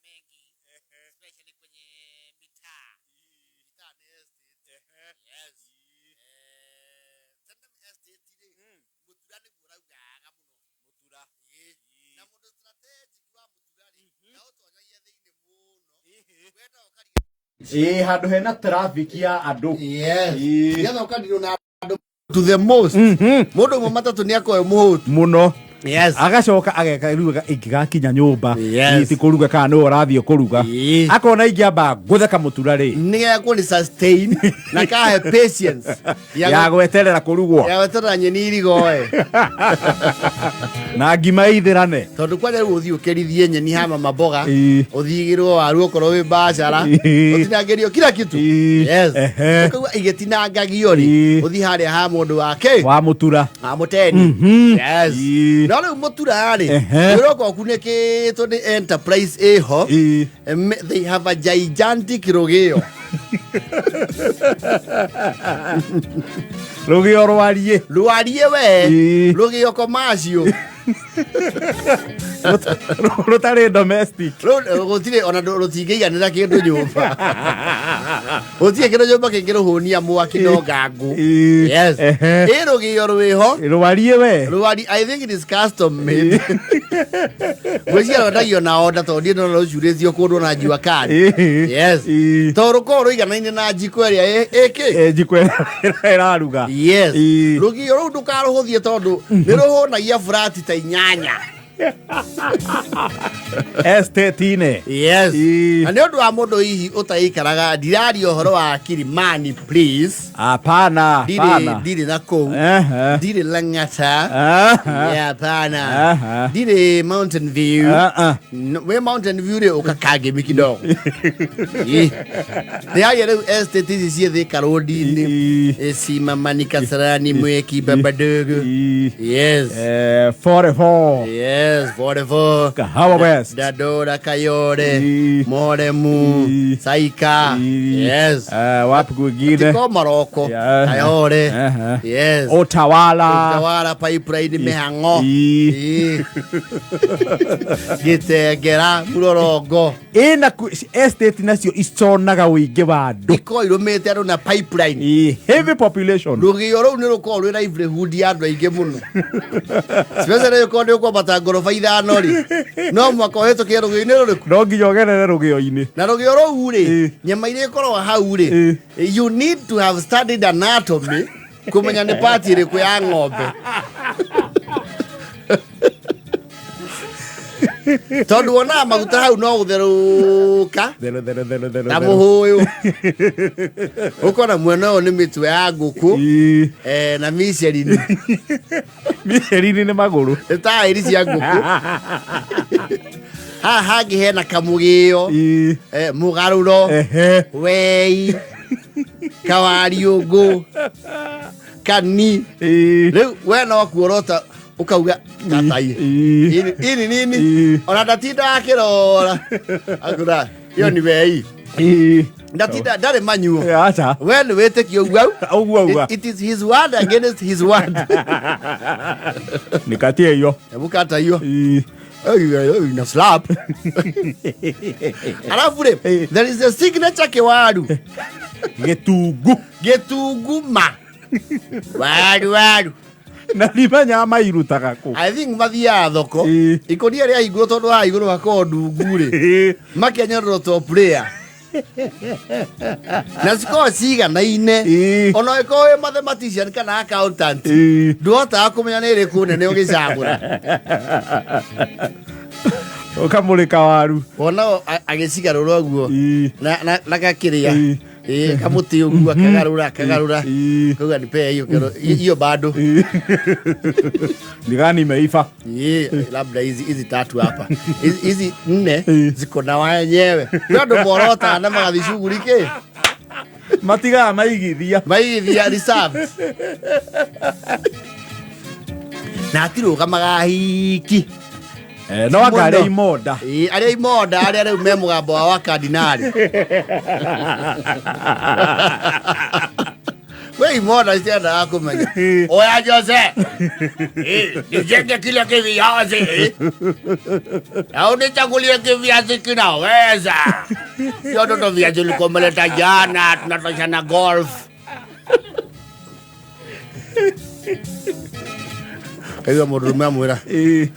mengi especially kwenye mitaa. Mitaa nĩ estate. Yes. Tene estate rĩ, mũtura nĩguo ũraugaga mũno. Mũtura. Ĩĩ. Na mũndũ strategic wa mũtura rĩ, ndaũtonyagia thĩinĩ mũno. Wenda ũkariga. Ĩĩ, handũ hena traffic ya andũ. Yes. Ĩĩ. Nĩgetha ũkarirwo na andũ to the most. Mũndũ ũmwe matatũ nĩ akoe mũhũtu. Mũno. Yes. Agacoka ageka rĩu ingĩgakinya nyũmba. Yes. Ti kũruga kana nĩwe ũrathiĩ kũruga. Ĩĩ. Akona ingĩamba ngũtheka mũtura rĩ. Nĩgetha kũni sustain na kahe patience ya Ya gweterera kũrugwo. ya gweterera nyeni irigoe. Na ngima ithĩrane. Tondũ kwanja rĩu ũthiĩ ũkĩrithie nyeni ha mama mboga, Ĩĩ. ũthigĩrwo waru okorwo wĩ bacara, Ĩĩ. ũtinangĩrio kila kitu. Ĩĩ. Yes. Ehe. Ũkaigua igĩtinangagio rĩ, Ĩĩ. ũthiĩ harĩa ha mũndũ wake Wa mũtura. wa mũteni. Yes. Ĩĩ. No rĩu mũtura rĩ, Ehe. wĩra ũkorwo ũkunĩkĩtwo nĩ enterprise ĩho. Ĩĩ. They have a gigantic rũgĩo. Rũgĩo rwariĩ. Rwariĩ we, Ĩĩ. rũgĩo commercial. Rũtarĩ domestic. Gũtirĩ ona rũtingĩiganĩra kĩndũ nyũmba. Gũtirĩ kĩndũ nyũmba kĩngĩrũhũnia mwaki no ngangũ. Ĩĩ. Yes. Ehe. Ĩ rũgĩo rwĩho. Rwariĩ we. Rwari, I think it is custom made. Ngwĩciria rwendagio na order tondũ ndiĩ ndona rũcurĩtio kũndũ na jua kali. Ĩĩ. Yes. Ĩĩ. Tondũ rũkoragwo rũiganaine na njiko ĩrĩa ĩkĩ. Ĩ, njiko ĩrĩa ĩraruga. Yes. Ĩĩ. Rũgĩo rũu ndũkarũhũthie tondũ nĩ rũhũnagia burati ta inyanya. Estate-inĩ. Yes. Ĩĩ. Na nĩ ũndũ wa mũndũ hihi ũtaikaraga, ndiraria ũhoro wa Kilimani please. Hapana, Ndirĩ hapana. ndirĩ na kũu. Ehe. Ndirĩ Lang'ata. Aha. Yeah, hapana. Aha. Ndirĩ Mountain View. Ah, ah. No, wĩ Mountain View rĩ ũkakangĩmi kidogo. Ĩ. Nĩ yaria rĩu estate ici ciĩ Thika Road-inĩ. Ĩ. Simamani Kasarani Mweki Babadogo. Ĩ. Yes. 44. Yes, 44. Kahawa West. Dadora Kayore. Ĩ. Moremu. Ĩ. Saika. Ĩ. Yes. Wapi kwingine? Tiko Moroko. Yeah. Kayore. Ehe. Yes. Utawala. Utawala pipeline mĩhang'o. Ĩ. Ĩ. Gĩtengera mũrorongo. Ĩna estate nacio iconaga ũingĩ wa andũ. Ikoragwo irũmĩte andũ na pipeline. Ĩ, heavy population. Rũgĩo rũu nĩ rũkoragwo rwĩ livelihood ya andũ aingĩ mũno. Especially ũkorwo nĩ ũkwambata ngoroba ithano rĩ, no mũhaka ũhĩtũkĩre rũgĩo-inĩ rũrĩkũ? No nginya ũgerere rũgĩo-inĩ. Na rũgĩo rũu rĩ, Ĩ. nyama iria ikoragwo hau rĩ, Ĩ. you need to have studied anatomy kũmenya nĩ part ĩrĩkũ ya ng'ombe. Tondũ wonaga maguta hau no gũtherũka Thero, thero, thero, thero, na thero. mũhũyũ. Ũkona mwena ũyũ nĩ mĩtwe ya ngũkũ Ĩ. na michelin. Michelin nĩ magũrũ. Nĩ taĩri cia ngũkũ. Haha hangĩ hena kamũgĩo, Ĩ. mũgarũro, Ehe. wei, kawariũngũ, kani. Ĩ. Rĩu we no kuorota ũkauga tatai. Ĩ. Ini ini nini? Ĩ. Ona ndatinda akĩrora. Akura, iyo ni wei. Ĩ. Ndatinda ndarĩ manyuo. Ĩ, aca. We nĩ wĩtĩkio ũguo. Ũguo auga. It is his word against his word. Nikatie hiyo. Hebu kata hiyo. Ĩ. Na slap. Alafu rĩ, there is a signature kĩwaru. Gĩtungu. Gĩtungu ma. Waru waru. Na ndimenyaga mairutaga kũ. I think mathiaga thoko. Ĩ. Ikũnia rĩa igũrũ tondũ haha igũrũ hakoragwo ndungu rĩ. Ĩ. Makenyororo top layer. Na cikoragwo ciganaine. Ĩ. Ona ũngĩkorwo wĩ mathematician kana accountant. Ĩ. Ndũhotaga kũmenya nĩ ĩrĩkũ nene ũgĩcagũra. Ũkamũrĩka waru. Wona agĩcigarũra ũguo. Ĩ. Na gakĩrĩa. Ĩ. Ĩ, kamũtĩ ũguo akagarũra akagarũra. Ĩ. Kauga nipe hiyo kero hiyo bado. Ĩ. Ndigani imeiva. Ĩ, labda hizi hizi tatu hapa. Hizi hizi nne Ĩ. ziko na wenyewe. Kwĩ andũ morotaga na magathiĩ shughuli kĩ? Matigaga maigithia. Maigithia reserved. Na atirũgamaga hiki. No anga arĩa imonda. Ĩ, arĩa imonda arĩa rĩu me mũgambo wa wakardinali. We imona citiendaga kũmenya. Oya Jose. Eh, nijenge kile kiviazi. Na unichagulie kiviazi kinaweza. Sio toto viazi ulikuwa umeleta jana, tunatoshana golf. Kaigua mũndũrũme amwĩra "Eh,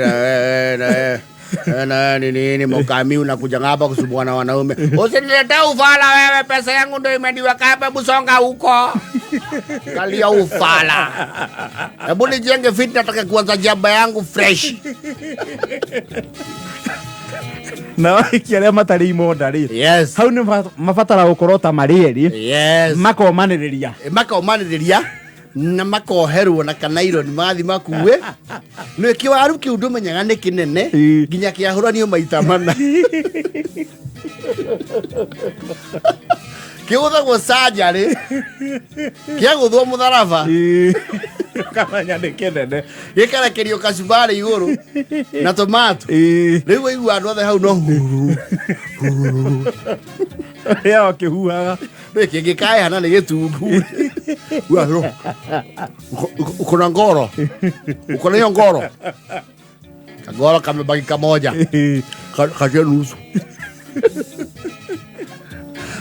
na, eh, na, eh, eh, na, ni nini mokami unakuja hapa kusumbua na wanaume. Usiniletee ufala wewe, pesa yangu ndio imeniweka hapa, hebu songa huko. Kalia ufala. Hebu nijenge fit, nataka kuanza jaba yangu fresh. Na ahiki arĩa matarĩ imonda rĩ, hau nĩ mabatara gũkorwo ta marĩ erĩ, makomanĩrĩria. Makomanĩrĩria na makoherwo na kanaironi mathi makue nä kä waru kä u ndåmenyaga nä kä nene nginya kä ahåranio maita mana kä gå thagwo canjarä kä agå thwo må tharaba. Ũkamenya nĩ kĩnene. Gä karekerio kacumbarä igå rå na tomato. Rä u waigua andå othe hau no huru. Ũrĩa ũkĩhuhaga. Nä kä ngä kaehana nä gä tungu. Uko na ngoro, uko na hiyo ngoro, kagoro kamebaki kamoja. Katia nusu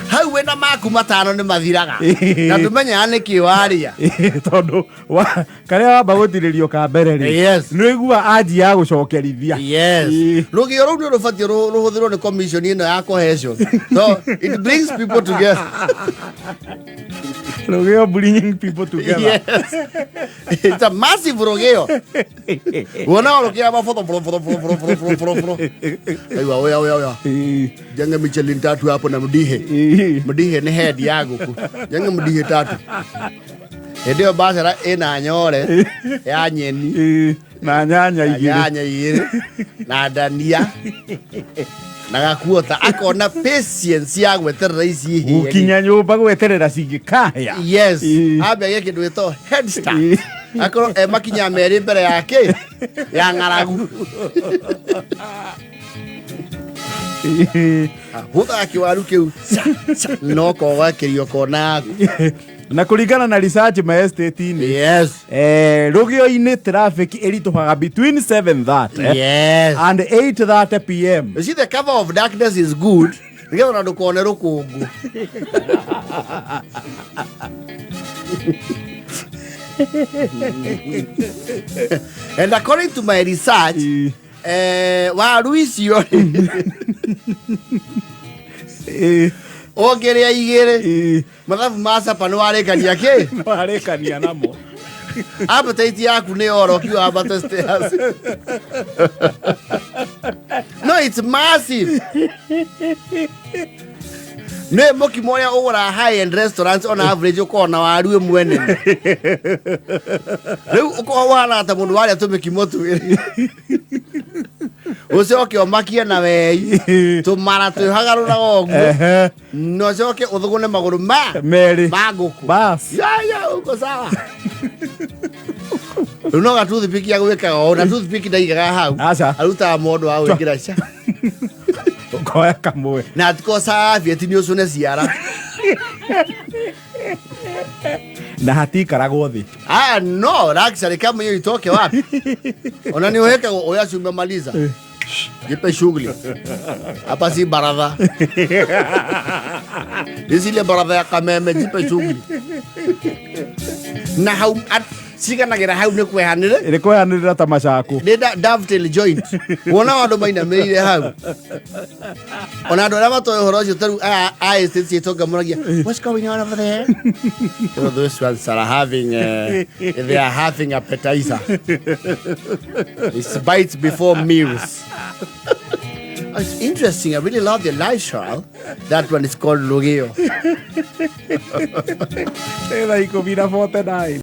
hau wĩna maku matano nĩ mathiraga na ndũmenyaga nĩkĩ waria. Tondũ karĩa wamba gũtirĩrio ka mbere rĩ, nĩ ũigua anji ya gũcokerithia. Rũgĩo rũu nĩ rũbatiĩ rũhũthĩrwo nĩ commission ĩno ya cohesion, so it brings people together. Rũgĩo bringing people together. Yes. It's a massive rũgĩo wona rũkĩa mabotho bro bro bro bro bro bro bro bro. Aiwa, oya oya oya. Jenge Michelin tatu hapo na mdihe. Mdihe nĩ head ya ngũkũ. Jenge mdihe tatu. Hĩndĩ ĩyo bacara ĩna nyore ya nyeni. Na nyanya na igĩrĩ. Nyanya igĩrĩ na ndania na gakuota akona patience ya gweterera ici ihĩe. Gũkinya nyũmba gweterera cingĩkahĩa. Ambe agĩe kĩndũ gĩtagwo head start. Akorwo e makinya merĩ mbere yake ya ng'aragu. Hũthaga kĩwaru kĩu ca, ca, no kogakĩrio kona yaku. Na kũringana na research ma estate-inĩ, rũgĩo-inĩ traffic ĩritũhaga between 7:30 and 8:30 p.m. You see, the cover of darkness is good nĩgetha ona ndũkone rũkũngũ. And according to my research, waru icio ũngĩrĩa igĩrĩ, mathabu ma capa nĩ warĩkania kĩ. Warĩkania namo. Appetite yaku nĩ yora ũkiuga ambate stairs. No, it's massive. Nĩ mũkimo ũrĩa ũgũraga high end restaurants on average ũkoragwo na waru ĩmwe nene. Rĩu ũkoragwo ũhanaga ta mũndũ warĩa tũmĩkimo twĩrĩ, ũcoke ũmakie na wei tũmara twĩhagarũraga ũguo, na ũcoke ũthũgũne magũrũ ma merĩ ma ngũkũ. Bas. Ya uko sawa. Rĩu no gatoothpick ya gwĩkaga ũũ na toothpick ndaigaga hau. Aca. Arutaga mũndũ wa gwĩkĩra ca. Ũkoya kamwe. Na atiko safi ati nĩ ũcũne ciara. Na hatikaragwo thĩ. Ah, no luxury kama hiyo itoke wapi? Ona ni weka oya si umemaliza, jipe shughuli hapa, si baradha hizi, ile baradha ya Kameme, jipe shughuli na hau ciganagĩra hau nĩ kwehanĩre. Ĩrĩ kwehanĩrĩra ta macakũ. Nĩ dovetail joint wona andũ mainamĩrĩire hau, ona andũ arĩa matoĩ ũhoro ũcio tarĩu aya a estate ciĩtonga moragia, "What's going on over there?" You know, those ones are having they are having appetizer. It's bites before meals. It's interesting. I really love the lifestyle. That one is called Rũgĩo. Thaa 10 na 49.